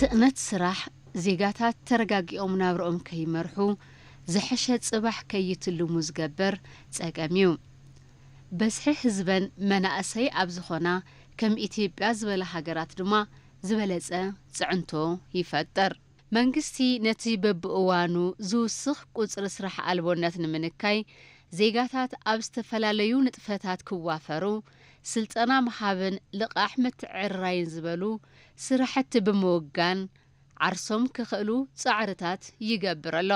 ስእነት ስራሕ ዜጋታት ተረጋጊኦም ናብርኦም ከይመርሑ፣ ዝሐሸ ጽባሕ ከይትልሙ ዝገብር ጸገም እዩ። በዝሒ ህዝበን መናእሰይ ኣብ ዝኾና ከም ኢትዮጵያ ዝበላ ሃገራት ድማ ዝበለጸ ጽዕንቶ ይፈጥር። መንግስቲ ነቲ በብእዋኑ ዝውስኽ ቁጽሪ ስራሕ ኣልቦነት ንምንካይ፣ ዜጋታት ኣብ ዝተፈላለዩ ንጥፈታት ክዋፈሩ፣ ስልጠና ምሃብን ልቓሕ ምትዕርራይን ዝበሉ ስራሕቲ ብምውጋን፣ ዓርሶም ክኽእሉ ጻዕርታት ይገብር ኣሎ።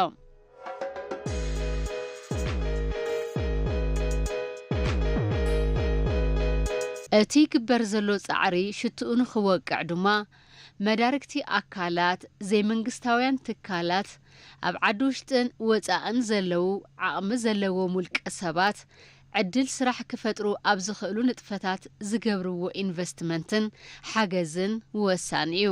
እቲ ይግበር ዘሎ ጻዕሪ ሽትኡ ንኽወቅዕ ድማ፣ መዳርግቲ ኣካላት፣ ዘይመንግስታውያን ትካላት፣ ኣብ ዓዲ ውሽጥን ወጻእን ዘለዉ ዓቕሚ ዘለዎም ውልቀ ሰባት፣ ዕድል ስራሕ ክፈጥሩ ኣብ ዝኽእሉ ንጥፈታት ዝገብርዎ ኢንቨስትመንትን ሓገዝን ወሳኒ እዩ።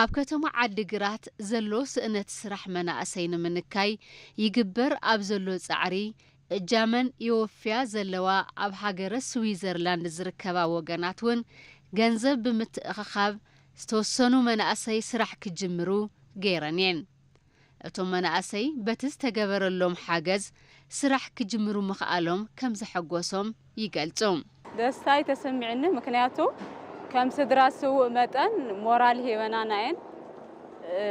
ኣብ ከተማ ዓዲግራት ዘሎ ስእነት ስራሕ መናእሰይ ንምንካይ ይግበር ኣብ ዘሎ ጻዕሪ እጃመን የወፍያ ዘለዋ ኣብ ሃገረ ስዊዘርላንድ ዝርከባ ወገናት እውን ገንዘብ ብምትእኽኻብ ዝተወሰኑ መናእሰይ ስራሕ ክጅምሩ ገይረን እየን። እቶም መናእሰይ በቲ ዝተገበረሎም ሓገዝ ስራሕ ክጅምሩ ምኽኣሎም ከም ዘሐጎሶም ይገልጹ። ደስታ ይተሰሚዕኒ፣ ምክንያቱ ከም ስድራ ስውእ መጠን ሞራል ሂበናና እየን። እ፣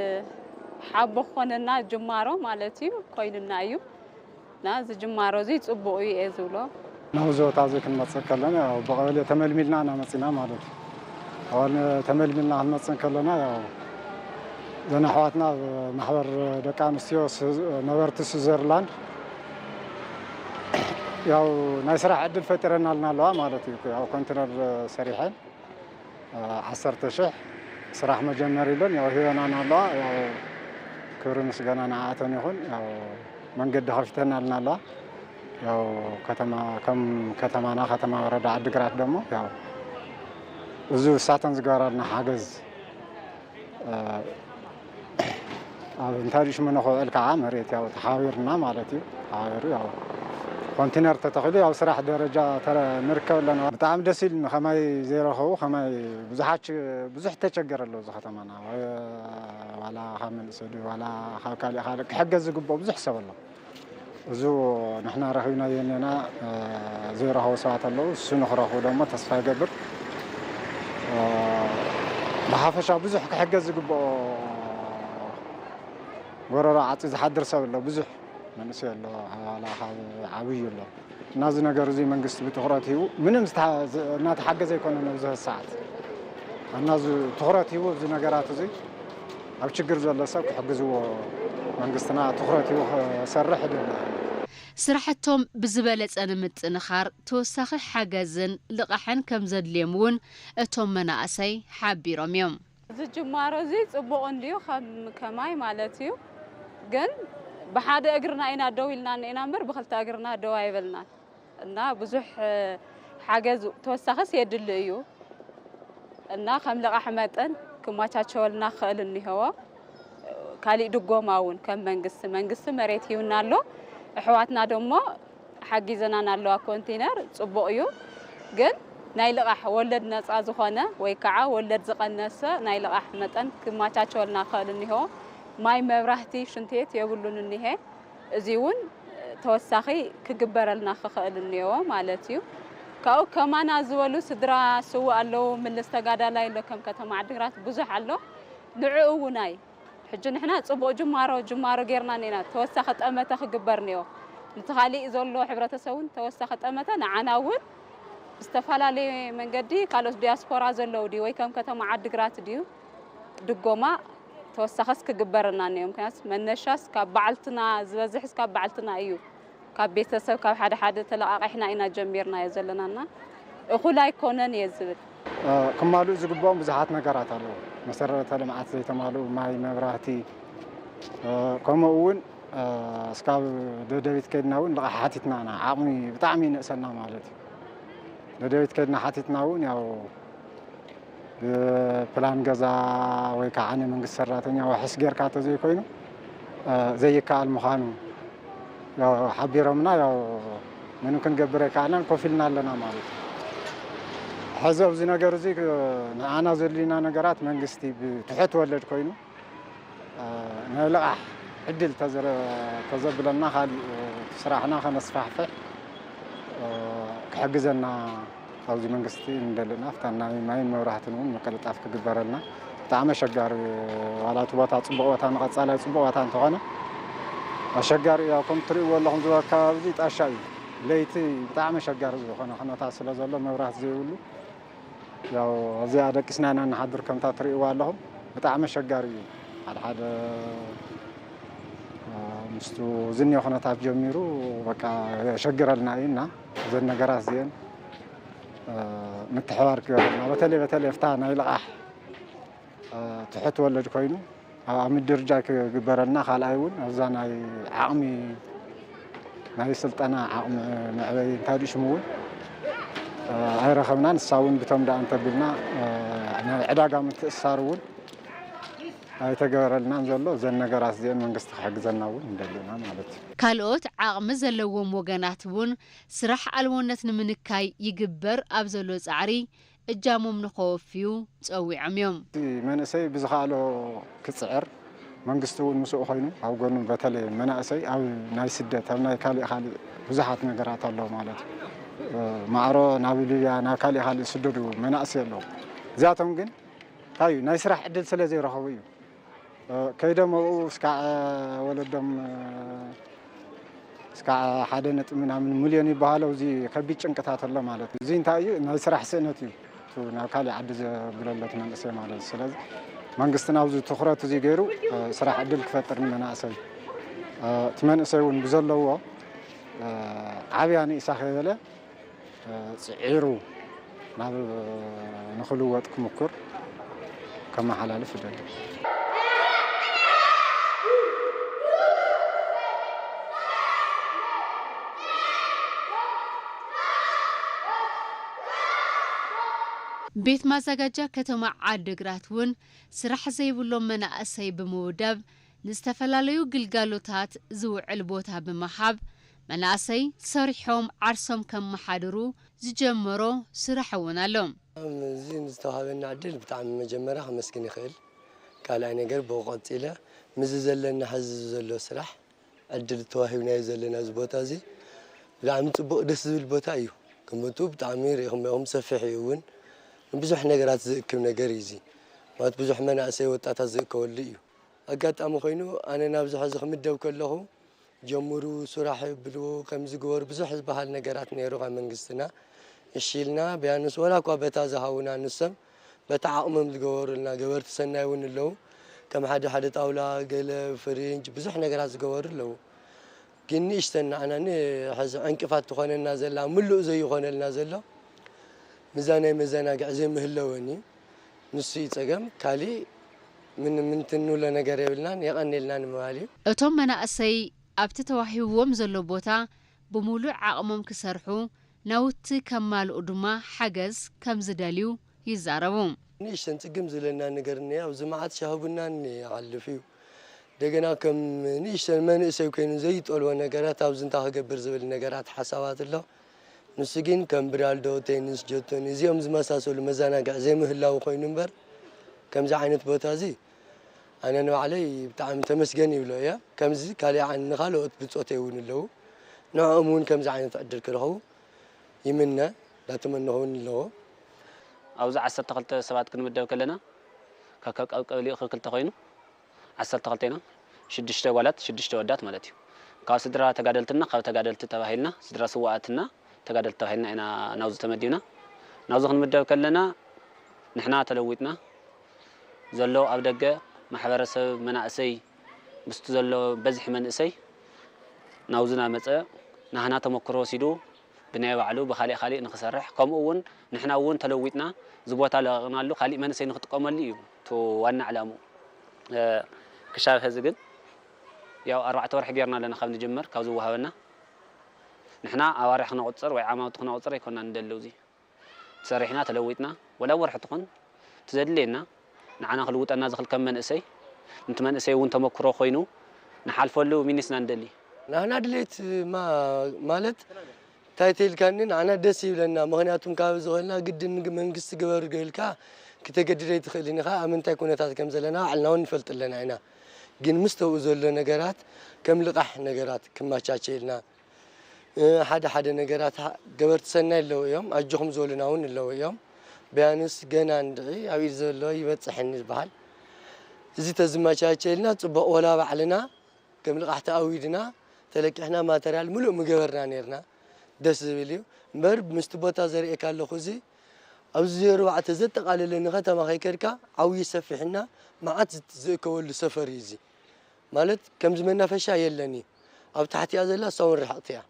ሓቦ ክኾነና ጅማሮ ማለት እዩ፣ ኮይኑና እዩ። እና እዚ ጅማሮ እዚ ጽቡቕ እዩ እየ ዝብሎ። ናብዚ ቦታ እዚ ክንመጽእ ከለና ያው ብቐበሌ ተመልሚልና ኢና መጺና ማለት እዩ። ኣዋል ተመልሚልና ክንመጽእ ከለና ያው ዘን ኣሕዋትና ኣብ ማሕበር ደቂ ኣንስትዮ ስ-፣ ነበርቲ ስዊዘርላንድ ያው ናይ ስራሕ ዕድል ፈጢረናልና ኣለዋ ማለት እዩ። ያው ኮንትነር ሰሪሐን ዓሰርተ ሽሕ ስራሕ መጀመሪ ኢለን ያው ሂበናና ኣለዋ። ያው ክብሪ ምስጋና ንዓኣተን ይኹን። ያው መንገዲ ከፊተናልና ኣለዋ። ያው ከተማ፣ ከም ከተማና ከተማ ወረዳ ዓዲግራት ደሞ ያው እዚ እሳተን ዝገበራልና ሓገዝ፣ እ፣ ኣብ እንታይ ሽሙ ንኽውዕል ከዓ መሬት ያው ተሓባቢርና ማለት እዩ። ተሓባቢሩ ያው ኮንቴነር ተተኺሉ ያው ስራሕ ደረጃ ተረ-፣ ንርከብ ኣለና። ብጣዕሚ ደስ ኢሉኒ። ከማይ ዘይረኸቡ፣ ከማይ ብዙሓት ች-፣ ብዙሕ ተቸገረ ኣሎ እዚ ከተማና። ወ-፣ ዋላ ካብ መንእሰይ ድዩ፣ ዋላ ካብ ካልእ ካልእ ክሕገዝ ዝግብኦ ብዙሕ ሰብ ኣሎ። እዚ ንሕና ረኺብናዮ እኒአና፣ እ፣ ዘይረኸቡ ሰባት ኣለዉ። እሱ ንኽረኽቡ ደሞ ተስፋ ይገብር። እ፣ ብሓፈሻ ብዙሕ ክሕገዝ ዝግብኦ ጎረሮ ዓጽዩ ዝሓድር ሰብ ኣሎ፣ ብዙሕ መንእሰይ ኣሎ፣ ዋላ ካብ ዓብዩ ኣሎ። እና እዚ ነገር እዚ መንግስቲ ብትኹረት ሂቡ፣ ምንም ዝታ-፣ ዝ-፣ እናተሓገዘ ኣይኮነን ኣብዚ ሰዓት። እና እዚ ትኹረት ሂቡ ኣብዚ ነገራት እዚ ኣብ ችግር ዘሎ ሰብ ክሕግዝዎ መንግስትና ትኹረት ሂቡ ክሰርሕ ይደሊ። ስራሕቶም ብዝበለጸ ንምጥንኻር ተወሳኺ ሓገዝን ልቓሕን ከም ዘድልዮም እውን እቶም መናእሰይ ሓቢሮም እዮም። እዚ ጅማሮ እዚ ጽቡቕ እንድዩ፣ ከም ከማይ ማለት እዩ። ግን ብሓደ እግርና ኢና ደው ኢልና እኒኤና እምበር ብኽልተ እግርና ደው ኣይበልናን። እና ብዙሕ፣ እ፣ ሓገዝ ተወሳኺስ የድሊ እዩ። እና ከም ልቓሕ መጠን ክመቻቸወልና ክኽእል እኒሀዎ። ካሊእ ድጎማ እውን ከም መንግስቲ፣ መንግስቲ መሬት ሂብና ኣሎ። ኣሕዋትና ደሞ ሓጊዘናን ኣለዋ። ኮንቴነር ጽቡቕ እዩ፣ ግን ናይ ልቓሕ ወለድ ነጻ ዝኾነ ወይ ከዓ ወለድ ዝቐነሰ ናይ ልቓሕ መጠን ክመቻቸወልና ክኽእል እኒሆ። ማይ፣ መብራህቲ፣ ሽንት ቤት የብሉን እኒሄ። እዚ እውን ተወሳኺ ክግበረልና ክኽእል እኒኦ ማለት እዩ። ካብኡ ከማና ዝበሉ ስድራ ስውእ ኣለዉ፣ ምልስ ተጋዳላይ ኣሎ፣ ከም ከተማ ዓዲግራት ብዙሕ ኣሎ። ንዕኡ እውን ኣይ ሕጂ ንሕና ጽቡቕ ጅማሮ፣ ጅማሮ ጌርና እኒና። ተወሳኺ ጠመተ ክግበር እኒኦ። ነቲ ካሊእ ዘሎ ሕብረተሰብ እውን ተወሳኺ ጠመተ፣ ንዓና እውን ብዝተፈላለየ መንገዲ ካልኦት ዲያስፖራ ዘለዉ ድዩ ወይ ከም ከተማ ዓዲግራት ድዩ ድጎማ ተወሳኺስ ክግበረና እኒኦ። ምክንያቱ መነሻስ ካብ በዓልትና፣ ዝበዝሕስ ካብ በዓልትና እዩ። ካብ ቤተሰብ፣ ካብ ሓደ ሓደ ተለቓቒሕና ኢና ጀሚርናዮ ዘለናና። እኹል ኣይኮነን እየ ዝብል። እ፣ ክማልኡ ዝግብኦም ብዙሓት ነገራት ኣለዉ። መሰረተ ልምዓት ዘይተማልኡ፣ ማይ፣ መብራህቲ፣ እ፣ ከምኡ እውን፣ እ፣ እስካብ ደደቢት ከይድና እውን ልቓሕ ሓቲትና ኢና። ዓቕሚ ብጣዕሚ ይንእሰና ማለት እዩ። ደደቢት ከይድና ሓቲትና እውን ያው ብፕላን ገዛ ወይ ከዓ ናይ መንግስቲ ሰራተኛ ዋሕስ ጌርካ ተዘይኮይኑ፣ እ፣ ዘይከኣል ምዃኑ ያው ሓቢሮምና። ያው ምንም ክንገብር ኣይከኣልናን፣ ኮፍ ኢልና ኣለና ማለት እዩ። ሕዚ ኣብዚ ነገር እዚ ንዓና ዘድልዩና ነገራት መንግስቲ ብትሑት ወለድ ኮይኑ፣ እ፣ ናይ ልቓሕ ዕድል ተዘረ-፣ ተዘብለና፣ ካልእ ስራሕና ከነስፋሕፍሕ፣ እ፣ ክሕግዘና ኣብዚ መንግስቲ ንደሊ ኢና። ፍታን ናይ ማይን መብራህትን እውን ምቅልጣፍ ክግበረልና። ብጣዕሚ ኣሸጋሪ፣ ዋላ እቲ ቦታ ጽቡቕ ቦታ፣ ንቐጻላይ ጽቡቕ ቦታ እንተኾነ፣ ኣሸጋሪ እዩ። ከምቲ ትርእይዎ ኣለኹም፣ እዚ ከባቢ እዚ ጣሻ እዩ። ለይቲ ብጣዕሚ ኣሸጋሪ ዝኾነ ኩነታት ስለ ዘሎ፣ መብራህቲ ዘይብሉ፣ ያው እዚኣ ደቂስና ኢና ንሓድር፣ ከምታ ትርእይዋ ኣለኹም። ብጣዕሚ ኣሸጋሪ እዩ። ሓደ ሓደ፣ እ፣ ምስቱ ዝኒኦ ኩነታት ጀሚሩ፣ በቃ፣ የሸግረልና እዩ እና፣ እዘን ነገራት እዚአን፣ እ፣ ምትሕባር ክገብርና፣ በተለይ በተለይ እፍታ ናይ ልቓሕ፣ እ፣ ትሑት ወለድ ኮይኑ፣ ኣብ ምድርጃ ክግበረልና፣ ካልኣይ እውን ኣብዛ ናይ ዓቕሚ፣ ናይ ስልጠና ዓቕሚ መዕበይ እንታይ ድዩ ሽሙ እውን፣ እ፣ ኣይረኸብናን። ንሳ እውን ብቶም ደኣ እንተቢልና፣ እ፣ ናይ ዕዳጋ ምትእስሳር እውን ኣይተገበረልናን ዘሎ። እዘን ነገራት እዚአን መንግስቲ ክሕግዘና እውን ንደሊ ኢና ማለት እዩ። ካልኦት ዓቕሚ ዘለዎም ወገናት እውን ስራሕ ኣልቦነት ንምንካይ ይግበር ኣብ ዘሎ ጻዕሪ እጃሞም ንኸወፍዩ ጸዊዖም እዮም። እቲ መንእሰይ ብዝኸኣሎ ክጽዕር፣ መንግስቲ እውን ምስኡ ኮይኑ ኣብ ጎኑ፣ በተለይ መናእሰይ ኣብ ናይ ስደት፣ ኣብ ናይ ካሊእ ካሊእ ብዙሓት ነገራት ኣለዉ ማለት እዩ። ማዕሮ ናብ ሊብያ፣ ናብ ካሊእ ካሊእ ዝስደዱ መናእሰይ ኣለዉ። እዚኣቶም ግን እንታይ እዩ፣ ናይ ስራሕ ዕድል ስለ ዘይረኸቡ እዩ። እ፣ ከይዶም ኣብኡ እስካዕ ወለዶም፣ እ፣ እስካዕ ሓደ ነጥቢ ምናምን ሚልዮን ይበሃሎ። እዚ ከቢድ ጭንቅታት ኣሎ ማለት እዩ። እዚ እንታይ እዩ? ናይ ስራሕ ስእነት እዩ። እቱ ናብ ካሊእ ዓዲ ዘብለለት መንእሰይ ማለት እዩ። ስለዚ መንግስትና ኣብዚ ትኹረት እዚ ገይሩ፣ እ፣ ስራሕ ዕድል ክፈጥር ንመናእሰይ፣ እ፣ እቲ መንእሰይ እውን ብዘለዎ፣ እ፣ ዓብያ ንእሳ ከይበለ፣ እ፣ ጽዒሩ ናብ ንኽልወጥ ክምኩር ከመሓላልፍ እደሊ። ቤት ማዘጋጃ ከተማ ዓድግራት እውን ስራሕ ዘይብሎም መናእሰይ ብምውዳብ ንዝተፈላለዩ ግልጋሎታት ዝውዕል ቦታ ብምሃብ መናእሰይ ሰሪሖም ዓርሶም ከመሓድሩ ዝጀመሮ ስራሕ እውን ኣሎ። እዚ ንዝተዋሃበና ዕድል ብጣዕሚ መጀመርያ ከመስግን ይኽእል። ካልኣይ ነገር ብኡ ቀፂለ ምስዚ ዘለና ሕዚ ዘሎ ስራሕ ዕድል ተዋሂብናዮ ዘለና እዚ ቦታ እዚ ብጣዕሚ ፅቡቕ ደስ ዝብል ቦታ እዩ። ግምቱ ብጣዕሚ ርኢኹም ኢኹም ሰፊሕ እዩ እውን ንብዙሕ ነገራት ዝእክብ ነገር እዩ እዚ ማለት ብዙሕ መናእሰይ ወጣታት ዝእከበሉ እዩ። ኣጋጣሚ ኮይኑ ኣነ ናብዚ ሕዚ ክምደብ ከለኹ ጀምሩ ስራሕ የብልዎ ከምዚ ግበሩ ብዙሕ ዝበሃል ነገራት ነይሩ ካብ መንግስትና እሺ ኢልና ቢያንስ ወላ እኳ በታ ዝሃቡና ንሶም በታ ዓቕሞም ዝገበሩልና ገበርቲ ሰናይ እውን ኣለዉ ከም ሓደ ሓደ ጣውላ ገለ ፍሪንጅ ብዙሕ ነገራት ዝገበሩ ኣለዉ ግን ንእሽተን ንዓና ሕዚ ዕንቅፋት ትኾነና ዘላ ምሉእ ዘይኾነልና ዘሎ ምዛ ናይ መዘናግዒ ዘይምህለወን እዩ ንሱ እዩ ፀገም ካሊእ ምንም እንትን ንብሎ ነገር የብልናን የቐንየልና ንምባል እዩ። እቶም መናእሰይ ኣብቲ ተዋሂብዎም ዘሎ ቦታ ብሙሉእ ዓቕሞም ክሰርሑ፣ ናውቲ ከማልኡ ድማ ሓገዝ ከምዝደልዩ ይዛረቡ። ንእሽተን ፅግም ዝብለና ነገር እኒአ ኣብዚ መዓት ሻሂ ቡና ይሓልፍ እዩ። እንደገና ከም ንእሽተን መንእሰይ ኮይኑ ዘይጠልቦ ነገራት ኣብዚ እንታይ ክገብር ዝብል ነገራት ሓሳባት ኣሎ። ንሱ ግን ከም ብራልዶ፣ ቴኒስ፣ ጀቶኒ እዚኦም ዝመሳሰሉ መዘናግዒ ዘይምህላዉ ኮይኑ እምበር ከምዚ ዓይነት ቦታ እዚ ኣነ ንባዕለይ ብጣዕሚ ተመስገን ይብሎ እየ። ከምዚ ካሊእ ዓይኒ ንኻልኦት ብፆተይ እውን ኣለዉ። ንዕኦም እውን ከምዚ ዓይነት ዕድል ክረኽቡ ይምነ፣ እንዳተመነኹ እውን ኣለኹ። ኣብዚ ዓሰርተ ክልተ ሰባት ክንምደብ ከለና ካብ ካብ ቀበሊኡ ክልተ ኮይኑ ዓሰርተ ክልተ ኢና፣ ሽዱሽተ ጓላት ሽዱሽተ ወዳት ማለት እዩ። ካብ ስድራ ተጋደልትና ካብ ተጋደልቲ ተባሂልና ስድራ ስዋኣትና ተጋደልቲ ተባሂልና ኢና ናብዚ ተመዲብና። ናብዚ ክንምደብ ከለና ንሕና ተለዊጥና ዘሎ ኣብ ደገ ማሕበረሰብ መናእሰይ ምስቲ ዘሎ በዝሒ መንእሰይ ናብዚ ናመፀ ናህና ተመክሮ ወሲዱ ብናይ ባዕሉ ብካሊእ ካሊእ ንክሰርሕ ከምኡ እውን ንሕና እውን ተለዊጥና እዚ ቦታ ለቂቕናሉ ካሊእ መንእሰይ ንክጥቀመሉ እዩ እቲ ዋና ዕላምኡ። ክሻብ ሐዚ ግን ያው ኣርባዕተ ወርሒ ጌርና ኣለና ካብ ንጅምር ካብ ዝወሃበና ንሕና ኣዋርሕ ክነቁፅር ወይ ዓማውቲ ክነቁፅር ኣይኮና ንደሊ እዚ ሰሪሕና ተለዊጥና ወላ ወርሒ ትኹን ትዘድልየና ንዓና ክልውጠና ዝኽእል ከም መንእሰይ ንቲ መንእሰይ እውን ተመክሮ ኮይኑ ንሓልፈሉ ሚኒስና ንደሊ። ናህና ድሌት ማለት እንታይ ተይልካኒ ንዓና ደስ ይብለና። ምኽንያቱም ካብ ዝኾንና ግድን ንግ-፣ መንግስቲ ግበሩ ዶ ኢልካ ክተገድድ ኣይትኽእልን ኢኻ። ኣብ ምንታይ ኩነታት ከም ዘለና ባዕልና እውን ንፈልጥ ኣለና ኢና። ግን ምስ ተብኡ ዘሎ ነገራት ከም ልቓሕ ነገራት ክመቻቸየልና፣ እ፣ ሓደ ሓደ ነገራት ሃ-፣ ገበርቲ ሰናይ ኣለዉ እዮም። ኣጆኹም ዝበሉና እውን ኣለዉ እዮም። ቢያንስ ገና እንድዒ ኣብ ኢድ ዘሎ ይበጽሐኒ ዝበሃል። እዚ ተዝመቻቸየልና ጽቡቕ፣ ወላ ባዕልና ከም ልቓሕ ተኣዊድና ተለቂሕና ማተርያል ምሉእ ምገበርና ነይርና። ደስ ዝብል እዩ። እምበር ምስቲ ቦታ ዘርእየካ ኣለኹ፣ እዚ ኣብዚ ዜሮ ኣርባዕተ ዘጠቓለለ ንከተማ ከይከድካ ዓብዪ ሰፊሕና መዓት ዝት-፣ ዝእከበሉ ሰፈር እዩ እዚ። ማለት ከምዚ መናፈሻ የለን እዩ። ኣብ ታሕቲ እያ ዘላ፣ እሳ እውን ርሕቕቲ እያ።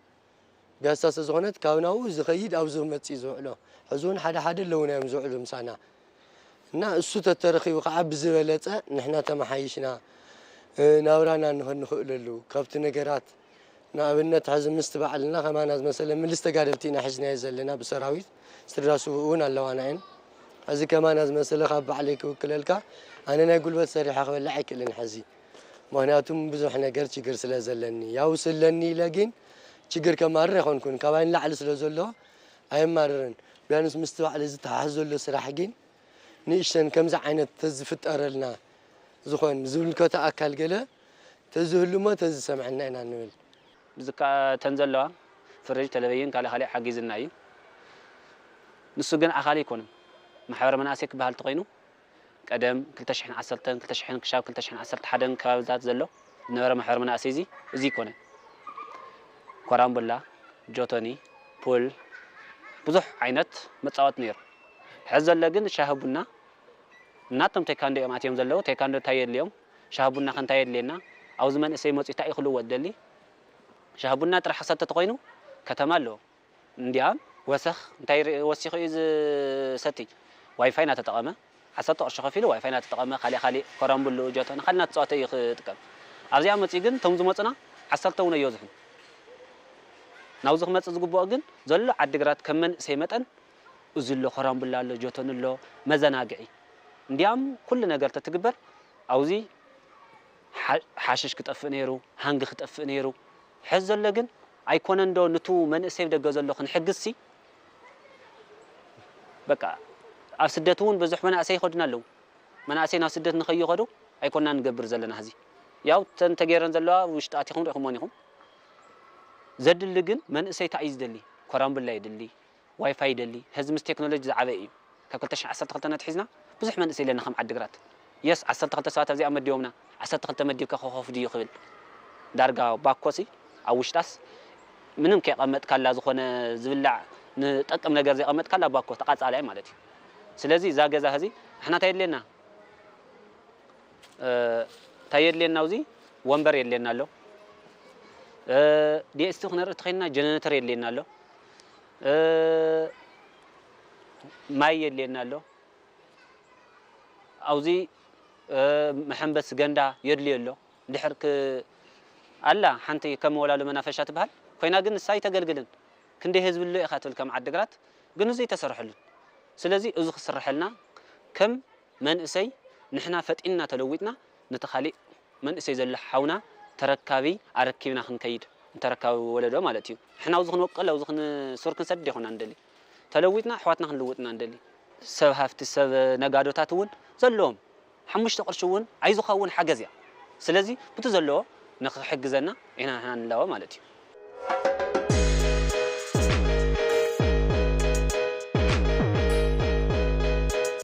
ቢያሳ ስለ ዝኾነት ካብ ናብኡ ዝኸይድ ኣብዚ መፅእ ዝውዕሎ። ሕዚ እውን ሓደ ሓደ ኣለውና እዮም ዝውዕሉ ምሳና። እና እሱ ተተረኺቡ ከዓ ብዝበለፀ ንሕና ተመሓይሽና፣ እ፣ ናብራና ንኸ-፣ ንኽእለሉ ካብቲ ነገራት ንኣብነት ሕዚ ምስቲ ባዕልና ከማና ዝመሰለ ምልስ ተጋደልቲ ኢና ሒዝናዮ ዘለና ብሰራዊት፣ ስድራ ስውእ እውን ኣለዋና እየን። ሕዚ ከማና ዝመሰለ ካብ ባዕለይ ክውክለልካ ኣነ ናይ ጉልበት ሰሪሐ ክበልዕ ኣይክእልን ሕዚ። ምኽንያቱም ብዙሕ ነገር ችግር ስለ ዘለኒ። ያው ስለኒ ኢለ ግን ችግር ከማርር ኣይኮንኩን። ካባይ ንላዕሊ ስለ ዘሎ ኣየማርርን። ቢያንስ ምስቲ ባዕለይ ዝተሓሕዝ ዘሎ ስራሕ ግን ንእሽተን ከምዚ ዓይነት ተዝፍጠረልና ዝኾን ዝምልከቶ ኣካል ገለ ተዝህሉ እሞ ተዝሰምዐና ኢና ንብል። ብዝካ-፣ እተን ዘለዋ ፍርጅ፣ ተለቨይን ካልእ ካልእ ሓጊዝና እዩ። ንሱ ግን ኣኻሊ ኣይኮነን። ማሕበር መናእሰይ ክበሃል ተኾይኑ ቀደም ክልተ ሽሕን ዓሰርተን፣ ክልተ ሽሕን ክሻብ ክልተ ሽሕን ዓሰርተ ሓደን ከባብታት ዘሎ ዝነበረ ማሕበር መናእሰይ እዚ፣ እዚ ኣይኮነን። ኮራምቡላ፣ ጆቶኒ፣ ፑል፣ ብዙሕ ዓይነት መጻወቲ ነይሩ። ሕዚ ዘሎ ግን ሻሂ ቡና እናቶም ቴኳንዶ እዮም ኣትዮም ዘለዉ። ቴኳንዶ እንታይ የድልዮም? ሻሂ ቡና ከ እንታይ የድልየና? ኣብዚ መንእሰይ መፂኡ እንታይ እዩ ክልወጥ ደሊ? ሻሂ ቡና ጥራሕ ክሰተ ተኾይኑ ከተማ ኣለዎ። እንዲያም ወሰኽ እንታይ ር-፣ ወሲኹ እዩ ዝሰቲ? ዋይፋይ እናተጠቐመ፣ ዓሰርተ ቅርሺ ከፊሉ ዋይፋይ እናተጠቐመ፣ ካሊእ ካሊእ ኮራምቡሉ፣ ጆቶ፣ ንኻልና ተፃወተ እዩ ክጥቀም። ኣብዚኣ መፂኡ ግን እቶም ዝመፁና ዓሰርተ እውን ኣየብዝሑን። ናብዚ ክመፅእ ዝግብኦ ግን ዘሎ ዓዲግራት ከም መንእሰይ መጠን እዚ ኣሎ፣ ኮራምቡላ ኣሎ፣ ጆቶኒ ኣሎ፣ መዘናግዒ። እንዲያም ኩሉ ነገር ተትግበር ኣብዚ ሓ-፣ ሓሽሽ ክጠፍእ ነይሩ፣ ሃንጊ ክጠፍእ ነይሩ። ሕዚ ዘሎ ግን ኣይኮነን ዶ ንቱ መንእሰይ ደገ ዘሎ ክንሕግዝሲ? በቃ ኣብ ስደት እውን ብዙሕ መናእሰይ ይኸዱና ኣለዉ። መናእሰይ ናብ ስደት ንኸይኸዱ ኣይኮንና ንገብር ዘለና። ሕዚ ያው ተን ተገይረን ዘለዋ ውሽጢ ኣቲኹም ርኢኹሞን ኢኹም። ዘድሊ ግን መንእሰይ እንታይ እዩ ዝደሊ? ኮራምቡላ ይደሊ፣ ዋይፋይ ይደሊ። ሕዚ ምስ ቴክኖሎጂ ዝዓበየ እዩ። ካብ ክልተ ሽሕን ዓሰርተ ክልተን ኣትሒዝና ብዙሕ መንእሰይ ኣለና ከም ዓዲግራት። የስ፣ ዓሰርተ ክልተ ሰባት ኣብዚኣ መዲቦምና፣ ዓሰርተ ክልተ መዲብካ ኮኾፍ ድዩ ክብል። ዳርጋ ባኮሲ ኣብ ውሽጣስ ምንም ከይቐመጥካላ፣ ዝኾነ ዝብላዕ ንጠቅም ነገር ዘይቐመጥካላ ባኮ ተቓጻላይ ማለት እዩ። ስለዚ እዛ ገዛ ሕዚ ንሕና እንታይ የድልየና? እ፣ እንታይ የድልየና ኣብዚ? ወንበር የድልየና ኣሎ። እ፣ ዲ ኤስ ቲ ክነርኢ ተኸይንና ጀነሬተር የድልየና ኣሎ። እ፣ ማይ የድልየና ኣሎ። ኣብዚ፣ እ፣ መሐንበሲ ገንዳ የድልዮ ኣሎ። እንድሕር ክ-፣ ኣላ ሓንቲ ከም ወላሉ መናፈሻ ትበሃል ኮይና፣ ግን ንሳ ኣይተገልግልን። ክንደይ ህዝቢ ኣሎ ኢኻ ትብል ከም ዓዲግራት፣ ግን እዚ ኣይተሰርሐሉን። ስለዚ እዚ ክስርሐልና ከም መንእሰይ ንሕና ፈጢንና ተለዊጥና ነቲ ካሊእ መንእሰይ ዘሎ ሓውና ተረካቢ ኣረኪብና ክንከይድ፣ ንተረካቢ ወለዶ ማለት እዩ። ንሕና ኣብዚ ክንወቅል፣ ኣብዚ ክን-፣ ሱር ክንሰድድ ይኹና ንደሊ። ተለዊጥና ኣሕዋትና ክንልውጥ ኢና ንደሊ። ሰብ ሃፍቲ፣ ሰብ ነጋዶታት እውን ዘለዎም ሓሙሽተ ቅርሺ እውን ኣይዝኸውን ሓገዝ እያ። ስለዚ ብቲ ዘለዎ ንኽሕግዘና ኢና ንሕና ንላቦ ማለት እዩ።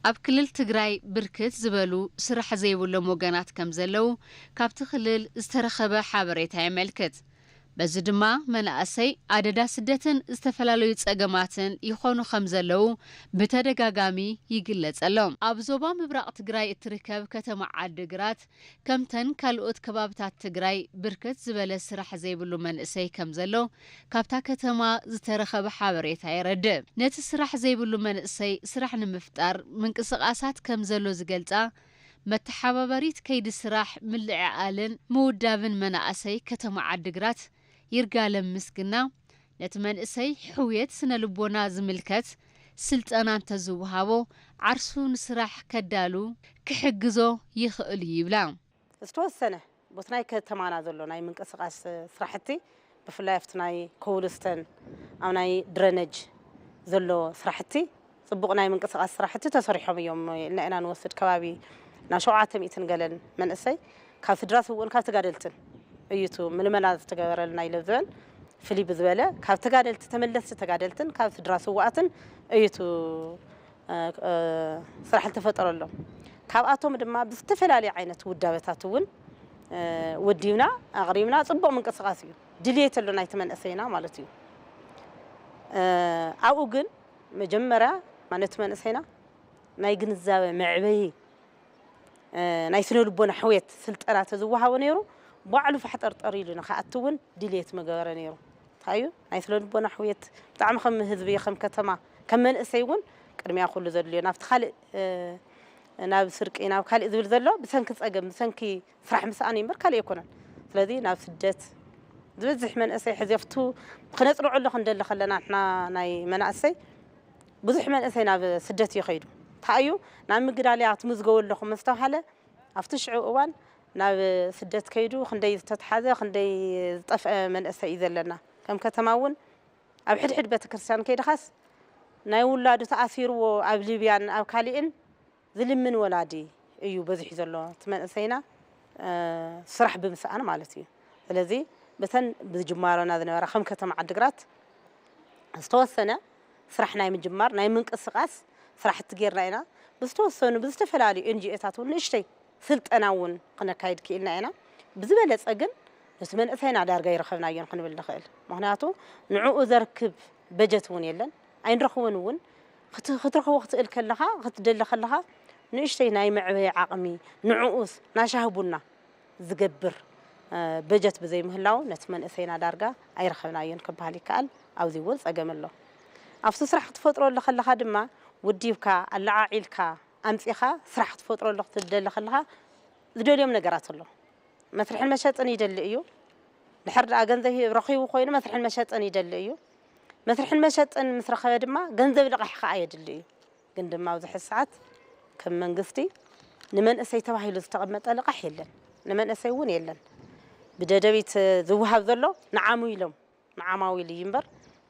ኣብ ክልል ትግራይ ብርክት ዝበሉ ስራሕ ዘይብሎም ወገናት ከም ዘለዉ ካብቲ ክልል ዝተረኸበ ሓበሬታ የመልክት። በዚ ድማ መናእሰይ ኣደዳ ስደትን ዝተፈላለዩ ጸገማትን ይኾኑ ከም ዘለዉ ብተደጋጋሚ ይግለጽ ኣሎ። ኣብ ዞባ ምብራቕ ትግራይ እትርከብ ከተማ ዓዲግራት ከምተን ካልኦት ከባብታት ትግራይ ብርክት ዝበለ ስራሕ ዘይብሉ መንእሰይ ከም ዘሎ ካብታ ከተማ ዝተረኸበ ሓበሬታ የረድእ። ነቲ ስራሕ ዘይብሉ መንእሰይ ስራሕ ንምፍጣር ምንቅስቓሳት ከም ዘሎ ዝገልጻ መተሓባበሪት ከይዲ ስራሕ ምልዕዓልን ምውዳብን መናእሰይ ከተማ ዓዲግራት ይርጋለም ምስግና፣ ነቲ መንእሰይ ሕውየት ስነ ልቦና ዝምልከት ስልጠና እንተዝወሃቦ ዓርሱ ንስራሕ ከዳሉ ክሕግዞ ይኽእል እዩ ይብላ። ዝተወሰነ ቦቲ ናይ ከተማና ዘሎ ናይ ምንቅስቓስ ስራሕቲ ብፍላይ ኣብቲ ናይ ኮብልስተን ኣብ ናይ ድረነጅ ዘሎ ስራሕቲ ጽቡቕ ናይ ምንቅስቃስ ስራሕቲ ተሰሪሖም እዮም ኢልና ኢና ንወስድ። ከባቢ ናብ ሸውዓተ ሚእትን ገለን መንእሰይ ካብ ስድራ ስውእን ካብ ተጋደልትን እዩ እቲ ምልመላ ዝተገበረልና ኢለ ዝበል ፍልይ ብዝበለ ካብ ተጋደልቲ ተመለስቲ ተጋደልትን ካብ ስድራ ስውኣትን እዩ እቲ ስራሕ ዝተፈጠረሎም። ካብኣቶም ድማ ብዝተፈላለየ ዓይነት ውዳበታት እውን ወዲብና ኣቕሪብና ጽቡቕ ምንቅስቃስ እዩ። ድልየት ኣሎ ናይቲ መንእሰይና ማለት እዩ። ኣብኡ ግን መጀመርያ ማለት መንእሰይና ናይ ግንዛበ መዕበዪ ናይ ስነ ልቦና ሕውየት ስልጠና ተዝወሃቦ ነይሩ ባዕሉ ፋሕጠርጠር ኢሉ ንክኣቱ እውን ድልየት መገበረ ነይሩ። እንታይ እዩ ናይ ስነ ልቦና ሕውየት ብጣዕሚ ከም ህዝቢ ከም ከተማ ከም መንእሰይ እውን ቅድሚያ ኩሉ ዘድልዮ ናብቲ ካልእ ናብ ስርቂ ናብ ካልእ ዝብል ዘሎ ብሰንኪ ጸገም ብሰንኪ ስራሕ ምስኣን እዩ እምበር ካልእ ኣይኮነን። ስለዚ ናብ ስደት ዝበዝሕ መንእሰይ ሕዚ ኣብቱ ክነጽንዖ ኣሎ ክንደሊ ከለና ንሕና ናይ መናእሰይ ብዙሕ መንእሰይ ናብ ስደት እዩ ከይዱ። እንታይ እዩ ናብ ምግዳልያ ትምዝገቡ ኣለኹም ምስተባሃለ ኣብቲ ሽዑ እዋን ናብ ስደት ከይዱ ክንደይ ዝተትሓዘ ክንደይ ዝጠፍአ መንእሰይ እዩ ዘለና። ከም ከተማ እውን ኣብ ሕድሕድ ቤተክርስትያን ከይድኻስ ናይ ውላዱ ተኣሲርዎ ኣብ ሊብያን ኣብ ካሊእን ዝልምን ወላዲ እዩ በዚሑ ዘሎ እቲ መንእሰይና ስራሕ ብምስኣን ማለት እዩ። ስለዚ በተን ብጅማሮና ዝነበራ ከም ከተማ ዓድግራት ዝተወሰነ ስራሕ ናይ ምጅማር ናይ ምንቅስቃስ ስራሕቲ ጌርና ኢና። ብዝተወሰኑ ብዝተፈላለዩ ኤንጂኦታት እውን ንእሽተይ ስልጠና እውን ክነካይድ ክኢልና ኢና። ብዝበለፀ ግን ነቲ መንእሰይና ዳርጋ ይረኸብናዮን ክንብል ንኽእል። ምክንያቱ ንዕኡ ዘርክብ በጀት እውን የለን ኣይንረኽብን እውን። ክትረኽቦ ክትእል ከለኻ ክትደሊ ከለኻ ንእሽተይ ናይ መዕበይ ዓቕሚ ንዕኡስ ናሻህ ቡና ዝገብር በጀት ብዘይምህላው ነቲ መንእሰይና ዳርጋ ኣይረኸብናዮን ክበሃል ይከኣል። ኣብዚ እውን ፀገም ኣሎ። ኣብቲ ስራሕ ክትፈጥረሉ ከለኻ ድማ ውዲብካ ኣለዓዒልካ ኣምፂኻ ስራሕ ክትፈጥረሉ ክትደሊ ከለኻ ዝደልዮም ነገራት ኣሎ። መስርሕን መሸጥን ይደሊ እዩ። ድሕር ደኣ ገንዘብ ረኺቡ ኮይኑ መስርሕን መሸጥን ይደሊ እዩ። መስርሕን መሸጥን ምስ ረኸበ ድማ ገንዘብ ልቓሕ ከዓ የድሊ እዩ። ግን ድማ ኣብዚ ሕዚ ሰዓት ከም መንግስቲ ንመንእሰይ ተባሂሉ ዝተቐመጠ ልቓሕ የለን። ንመንእሰይ እውን የለን። ብደደቢት ዝወሃብ ዘሎ ንዓሙ ኢሎም ንዓማዊል እዩ እምበር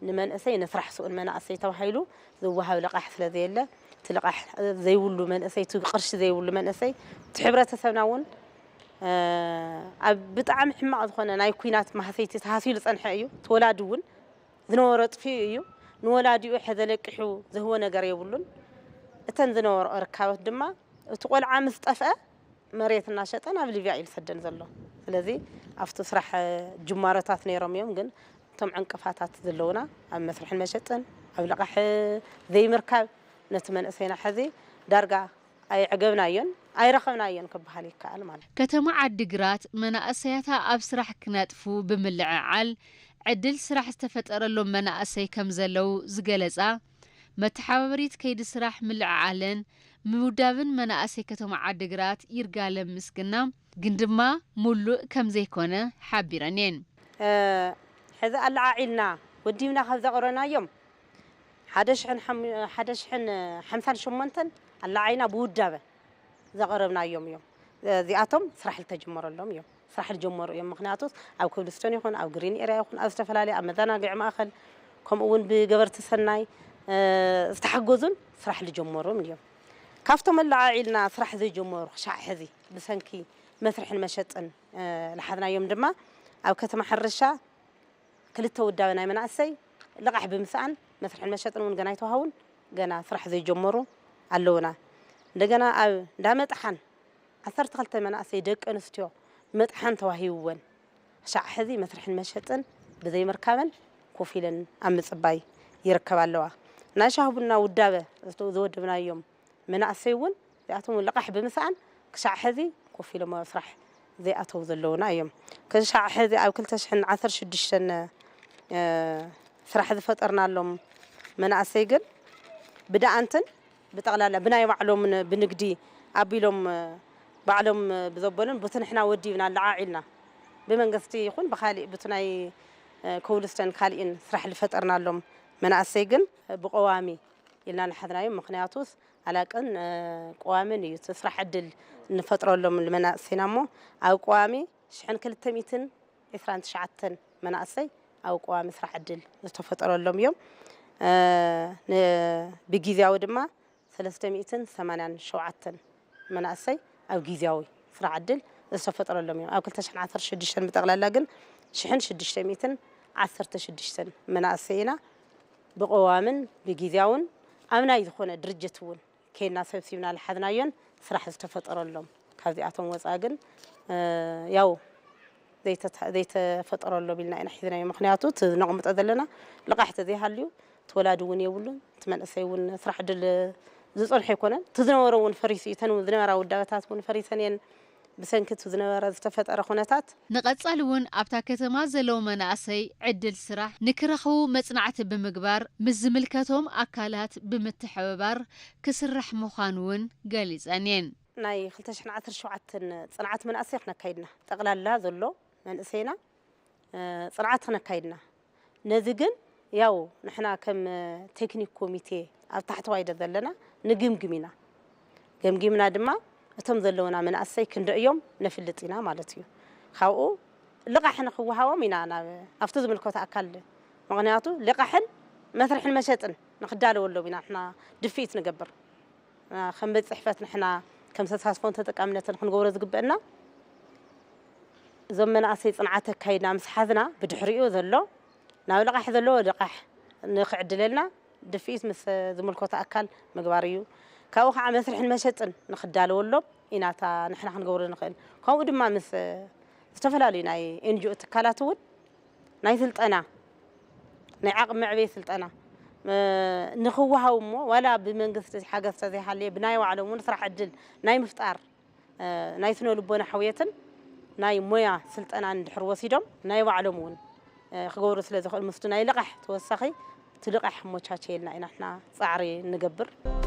ንመንእሰይ ንስራሕ ስኡን መናእሰይ ተባሂሉ ዝወሃብ ልቓሕ ስለ ዘየለ እቲ ልቓሕ ዘይብሉ መንእሰይ እቲ ቅርሺ ዘይብሉ መንእሰይ እቲ ሕብረተሰብና እውን ኣብ ብጣዕሚ ሕማቕ ዝኾነ ናይ ኩናት ማህሰይቲ ተሃሲሉ ዝፀንሐ እዩ። እቲ ወላዲ እውን ዝነበሮ ኣጥፊኡ እዩ። ንወላዲኡ ሕዘ ለቂሑ ዝህቦ ነገር የብሉን። እተን ዝነበርኦ ርካበት ድማ እቲ ቆልዓ ምስ ጠፍአ መሬት እናሸጠ ናብ ሊብያ እዩ ዝሰደን ዘሎ። ስለዚ ኣብቲ ስራሕ ጅማሮታት ነይሮም እዮም፣ ግን እቶም ዕንቅፋታት ዘለውና ኣብ መስርሕን መሸጥን ኣብ ልቓሕ ዘይምርካብ ነቲ መንእሰይና ሕዚ ዳርጋ ኣይዕገብናዮን ኣይረኸብናዮን ክበሃል ይከኣል ማለት እዩ። ከተማ ዓዲግራት መናእሰያታ ኣብ ስራሕ ክነጥፉ ብምልዕዓል ዕድል ስራሕ ዝተፈጠረሎም መናእሰይ ከም ዘለዉ ዝገለፃ መተሓባበሪት ከይዲ ስራሕ ምልዕዓልን ምውዳብን መናእሰይ ከተማ ዓዲግራት ይርጋለም ምስግና ግን ድማ ሙሉእ ከም ዘይኮነ ሓቢረን እየን። ሕዚ ኣለዓዒልና ወዲብና ካብ ዘቕረብናዮም ሓደ ሽሕን ሓምሳን ሸሞንተን ኣለዓዒልና ብውዳበ ዘቕረብናዮም እዮም። እዚኣቶም ስራሕ ልተጀመረሎም እዮም። ስራሕ ልጀመሩ እዮም። ምክንያቱስ ኣብ ኮብልስቶን ይኹን ኣብ ግሪን ኤርያ ይኹን ኣብ ዝተፈላለየ ኣብ መዘናግዒ ማእኸል ከምኡ እውን ብገበርቲ ሰናይ ዝተሓገዙን ስራሕ ልጀመሩን እዮም። ካብቶም ኣለዓዒልና ስራሕ ዘይጀመሩ ክሻዕ ሕዚ ብሰንኪ መስርሕን መሸጥን ልሓዝናዮም ድማ ኣብ ከተማ ሕርሻ ክልተ ውዳበ ናይ መናእሰይ ልቓሕ ብምስኣን መስርሕን መሸጥን እውን ገና ኣይተዋሃቡን። ገና ስራሕ ዘይጀመሩ ኣለውና። እንደገና ኣብ እንዳመጥሓን ዓሰርተ ክልተ መናእሰይ ደቂ ኣንስትዮ መጥሓን ተዋሂብወን ክሻዕ ሕዚ መስርሕን መሸጥን ብዘይምርካበን ኮፍ ኢለን ኣብ ምፅባይ ይርከባ ኣለዋ። ናይ ሻሂ ቡና ውዳበ ዝወደብናዮም መናእሰይ እውን እዚኣቶም እውን ልቓሕ ብምስኣን ክሻዕ ሕዚ ኮፍ ኢሎም ኣብ ስራሕ ዘይኣተው ዘለውና እዮም። ክሻዕ ሕዚ ኣብ ክልተ ሽሕን ዓሰርተ ሽዱሽተን ስራሕ ዝፈጠርናሎም መናእሰይ ግን ብደኣንትን ብጠቕላላ ብናይ ባዕሎም ብንግዲ ኣቢሎም ባዕሎም ብዘበሉን ቡቲ ንሕና ወዲብና ኣለዓዒልና ብመንግስቲ ይኹን ብካሊእ ቡቲ ናይ ኮብልስተን ካሊእን ስራሕ ዝፈጠርናሎም መናእሰይ ግን ብቀዋሚ ኢልና ንሓዝናዮም። ምክንያቱስ ኣላቅን ቀዋምን እዩ እቲ ስራሕ ዕድል ንፈጥረሎም ንመናእሰይና እሞ ኣብ ቀዋሚ ሽሕን ክልተ ሚእትን ዕስራን ትሽዓተን መናእሰይ ኣብ ቀዋሚ ስራሕ ዕድል ዝተፈጠረሎም እዮም። እ፣ ን-፣ ብጊዜያዊ ድማ ሰለስተ ሚእትን ሰማንያን ሸውዓተን መናእሰይ ኣብ ጊዜያዊ ስራሕ ዕድል ዝተፈጠረሎም እዮም። ኣብ ክልተ ሽሕን ዓሰርተ ሽዱሽተን ብጠቕላላ ግን ሽሕን ሽዱሽተ ሚእትን ዓሰርተ ሽዱሽተን መናእሰይ ኢና ብቐዋምን ብጊዜያውን ኣብ ናይ ዝኾነ ድርጅት እውን ከይድና ሰብሲብና ዝሓዝናዮን ስራሕ ዝተፈጠረሎም። ካብዚኣቶም ወፃኢ ግን፣ እ፣ ያው ዘይተተ-፣ ዘይተፈጠረሎም ኢልና ኢና ሒዝናዮ። ምኽንያቱ እቲ ነቕምጦ ዘለና ልቓሕ ተዘይሃልዩ እቲ ወላዲ እውን የብሉን፣ እቲ መንእሰይ እውን ስራሕ ዕድል ዝፀንሖ ኣይኮነን። እቲ ዝነበረ እውን ፈሪሱ እዩ። እተን ዝነበራ ውዳበታት እውን ፈሪሰን እየን። ብሰንኪ እቲ ዝነበረ ዝተፈጠረ ኩነታት ንቐጻሊ እውን ኣብታ ከተማ ዘለዉ መናእሰይ ዕድል ስራሕ ንክረኽቡ መጽናዕቲ ብምግባር ምስ ዝምልከቶም ኣካላት ብምትሕብባር ክስራሕ ምዃኑ እውን ገሊጸን እየን። ናይ ክልተ ሽሕን ዓሰርተ ሸውዓተን ጽንዓት መናእሰይ ክነካይድና፣ ጠቕላላ ዘሎ መንእሰይና፣ እ፣ ጽንዓት ክነካይድና። ነዚ ግን ያው ንሕና ከም ቴክኒክ ኮሚቴ ኣብ ታሕተዋይ ደ ዘለና ንግምግም ኢና። ገምጊምና ድማ እቶም ዘለውና መናእሰይ ክንደእዮም ነፍልጥ ኢና ማለት እዩ። ካብኡ ልቓሕ ንክወሃቦም ኢና ናብ፣ ኣብቲ ዝምልከቶ ኣካል፣ ምኽንያቱ ልቓሕን መስርሕን መሸጥን ንክዳለወሎም ኢና ንሕና ድፍኢት ንገብር። እ፣ ከም ቤት ጽሕፈት ንሕና ከም ተሳትፎን ተጠቃምነትን ክንገብሮ ዝግበአና፣ እዞም መናእሰይ ጽንዓት ኣካይድና ምስ ሓዝና፣ ብድሕሪኡ ዘሎ ናብ ልቓሕ ዘለዎ ልቓሕ ንክዕድለልና ድፍኢት ምስ ዝምልከቶ ኣካል ምግባር እዩ። ካብኡ ከዓ መስርሕን መሸጥን ንክዳለወሎም ኢና እታ ንሕና ክንገብሮ ንኽእል። ከምኡ ድማ ምስ ዝተፈላለዩ ናይ ኤን ጂ ኦ ትካላት እውን ናይ ስልጠና፣ ናይ ዓቕሚ መዕበዪ ስልጠና፣ እ፣ ንክወሃቡ እሞ ዋላ ብመንግስቲ ሓገዝ ተዘይሃለየ ብናይ ባዕሎም እውን ስራሕ ዕድል ናይ ምፍጣር፣ እ፣ ናይ ስነ ልቦና ሕውየትን ናይ ሞያ ስልጠናን እንድሕር ወሲዶም ናይ ባዕሎም እውን፣ እ፣ ክገብሩ ስለ ዝኽእሉ ምስቲ ናይ ልቓሕ ተወሳኺ እቲ ልቓሕ ኣመቻቸየልና ኢና ንሕና ጻዕሪ ንገብር።